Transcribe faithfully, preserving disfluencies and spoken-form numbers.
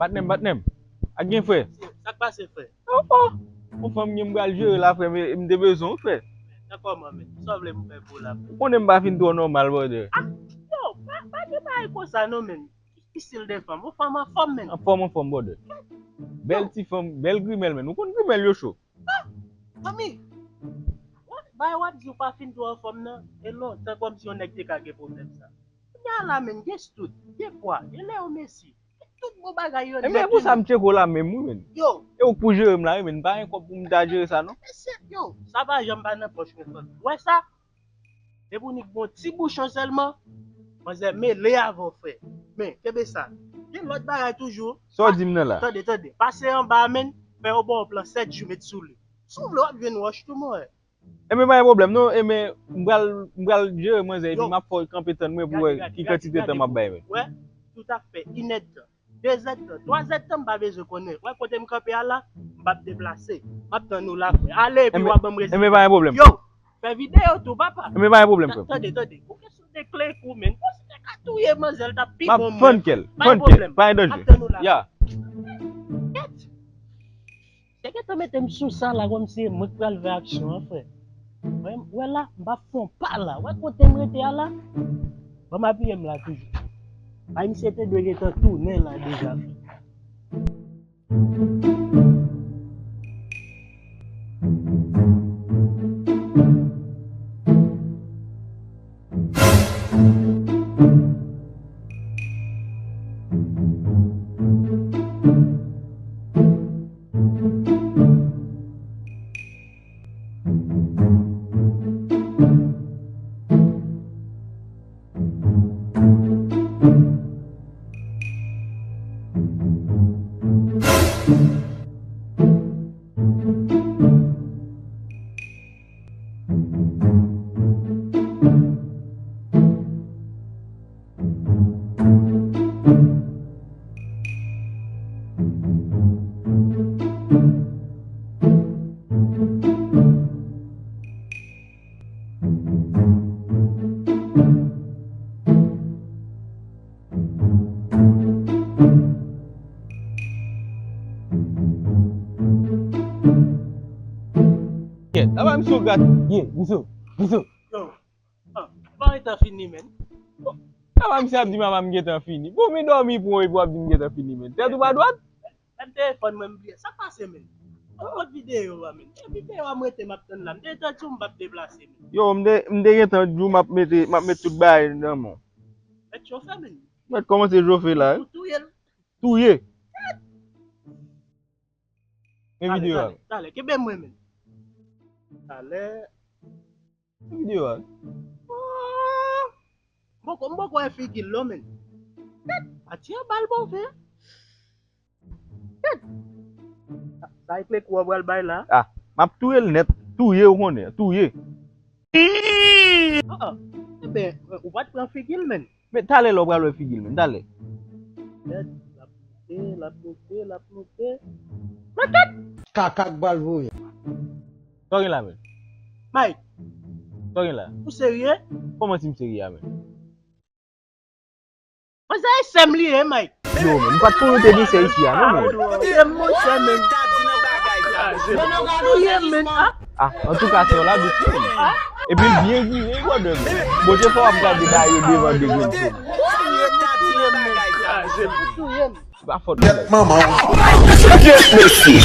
Patnè m, patnè m. Ak gen frè. Sa k pase, frè? Oh, oh. Yon fanm gen m pral jere la, frè, men m te bezwen w, frè. Nan kòman, men? Sa w vle m fè pou w la, frè? Ou konnen m pa fin twò nòmal, brother. Ah, yo, pa, pa gen bagay konsa non, men. Ki, ki stil de fanm? Yon fanm anfòm, men. Anfòm, anfòm, brother. Bèl ti fanm, bèl grimèl, men. Ou konn grimèl yo cho. Ah, manmi, w ap, bay w ap di w pa fin twò anfòm nan. E lontan kòmsi yon nèg te ka gen pwoblèm sa. Kounye a la, men, gen stout, gen pwa, gen Leo Messi. Tout bon bagay yo nèt. E men pou sa m tcheke w la menm, wi, men. Yo. E ou k pou jere m la, wi, men. M pa gen kòb pou m ta jere sa, non. Mesye, yo, sa pa janm pa nan pòch mwen, frè. Ou wè sa? Depi w nik bon ti bouchon sèlman, manzè mele avè w, frè. Men, kenbe sa. Gen lòt bagay toujou. Sa w di m nan la? Tande, tande. Pase anba a, men, fè yo ba w plan sèt jou, met sou li. Si w vle, w ap jwenn wòch tou, mon frè. Enben, pa gen pwoblèm, non. Enben, m pral, m pral jere manzè, epi m ap fè w kanpe tann mwen pou wè ki kantite tan m ap bay, men. Wè, toutafè, inèdtan. De zèdtan, twa zèdtan, m pa bezwen konnen. Wè kote m kanpe a la, m p ap deplase. M ap tann ou la, frè. Ale, epi w a ban m rezilta. Enben, pa gen pwoblèm. Yo, fè videyo tou, papa. Enben, pa gen pwoblèm, frè. Tande, tande. Ou kesyon de kle kou, men. Ou si te ka touye manzè, l t ap pi bon, men. M ap fann kè l. Pa gen pwoblèm. Pa gen danje. M ap tann ou la. Ya. Kèt. Se gentan mete m sou sa la, kòmsi se mwen k pral fè aksyon an, frè. Wè, wè la, m p ap fè yon pa la. Wè kote m rete a la? Ban m apiye m la toujou. Bay misye te dwe gentan tounen la deja, frè. Kèt, apa misye w gate? Ye, misye, misye. Yo, ah, pa gentan fini, men. Apa misye ap di m apa m gentan fini? Bon, men dòmi pou w epi w ap di m gentan fini, men. Tèt ou pa dwat? Menm telefòn mwen m bliye. Sa k pase, men? Yon lòt videyo a, men. E videyo a m rete m ap tann la. M te gentan di w m p ap deplase, men. Yo, m te, m te gentan di w m ap mete, m ap met tout bagay nan men w. Mèt chofe, men. Mèt kòmanse chofe la, wi. Ou touye l. Touye. Men videyo a. Talè, talè, kenbe mwen, men. Talè. Videyo a. Oh! M poko, m poko wè figi l non, men. Tèt! Pati anba l bon vre. Tèt! Sa, sa e kle kou w pral bay la. Ah, m ap touye l nèt. Touye, ou konnen. Touye. Ah, ah. Enben, ou pa t pran figi l, men. Men talè lè w pral wè figi l, men. Talè. Tèt, l ap moute, l ap moute, l ap moute. Mwen tèt! Kaka k pral voye. Sa w gen la, men? Mike. Sa w gen la? Ou serye? Kòman si m serye a, men? Manzè e sè m li ye, Mike. Yo, men, m pa t konnen w te gen sè isi a, non, men. Ou serye, monchè, men. Ou serye, men. Ah, antouka, sè w la dout, men. Epi l byen vire, brother, men. Bondye fè w ap gade bagay yo devan de grenn fo. Ou serye, men. Ou serye, men. Se pa fòt mwen. Manman w. Kèt mesye.